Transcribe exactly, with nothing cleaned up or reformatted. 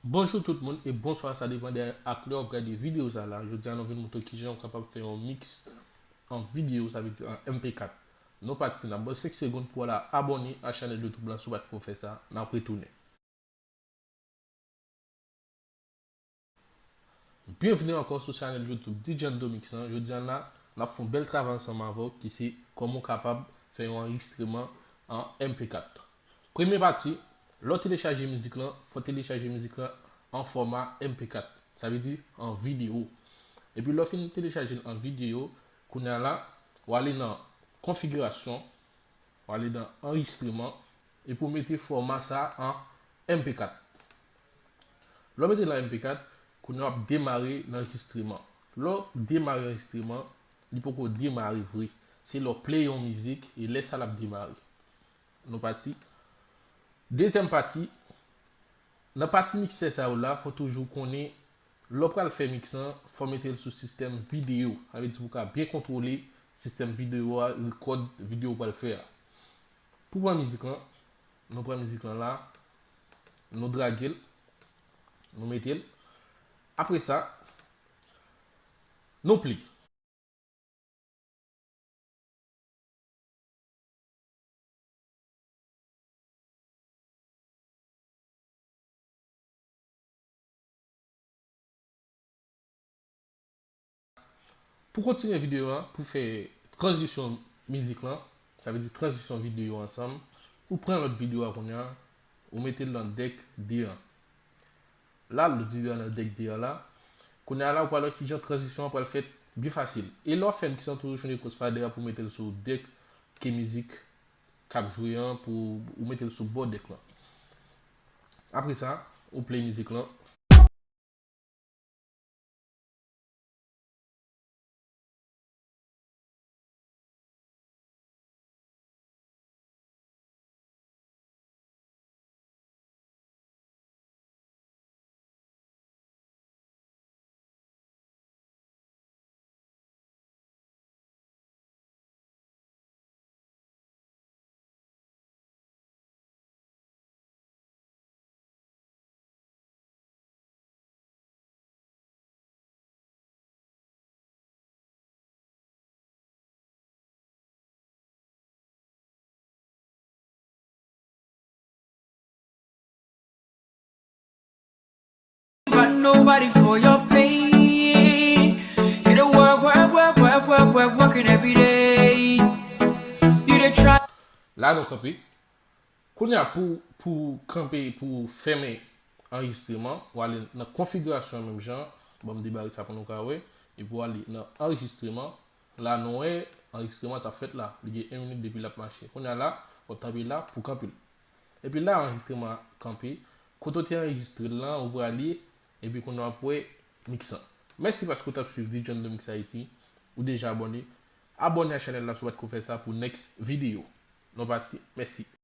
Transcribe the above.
Bonjou tout moun e bonswa, sa depann de ak lè w ap gade videyo sa la. Jodi a nou vin montre kijan w kapab fè yon mix an videyo, sa vle di an M P kat. Nou pati, n ap ba w senk segonn pou w al abòne a chanèl YouTube lan si w pa t ko fè sa, n ap retounen. Byenvni ankò sou chanèl YouTube D J Ando Mix lan. Jodi a la, n ap fè yon bèl travay ansanm avè w ki se kòman w kapab fè yon anrejistreman an M P kat. Premye pati, lè w telechaje mizik lan, fò w telechaje mizik lan an fòma M P kat, sa vle di an videyo. Epi lè w fin telechaje l an videyo, kounye a la, w ale nan konfigirasyon, w ale nan anrejistreman, epi w mete fòma sa a an M P kat. Lè w mete l an M P kat, kounye a w ap demare lanrejistreman. Lè w demare anrejistreman, li poko demare vre. Se lè w play yon mizik e lè sa l ap demare. Nou pati. Dezyèm pati, nan pati miksè sa yo la, fò w toujou konnen, lè w pral fè miks lan, fò w mete l sou sistèm videyo. Sa vle di pou w ka byen kontwole sistèm videyo a, rekòd videyo w pral fè a. Pou pran mizik lan, nou pran mizik lan la, nou drage l, nou mete l. Apre sa, nou play. Pou kontinye videyo a, pou fè tranzisyon mizik lan, sa vle di tranzisyon videyo ansanm, ou pran lòt videyo a kounye a, ou mete l nan dèk de an. La, lòt videyo a nan dèk de an la. Kounye a la, ou pral wè kijan tranzisyon an pral fèt byen fasil. E lè w ap fè miks lan, toujou chonje crossfader a pou w mete l sou dèk ke mizik k ap jwe an, pou ou mete l sou bò dèk lan. Apre sa, ou play mizik lan. But nobody for your pain. You dey work, work, work, working every day. You dey try. La nou kanpe. Kounye a pou, pou kanpe, pou fèmen anrejistreman, w ale nan konfigirasyon menm jan, ban m debare sa pou nou ka wè, epi w ale nan anrejistreman, la nou wè anrejistreman t ap fèt la, li gen yon minit depi l ap mache. Kounye a la, w ap tape la pou kanpe l. Epi la anrejistreman an kanpe, kote w te anrejistre l lan, ou prale, epi kounye a w ap wè miks lan. Mèsi paske w t ap swiv D J Ando Mix Haiti, ou deja abòne. Abòne a chanèl la si w pa t ko fè sa pou next videyo. Nou pati, mèsi.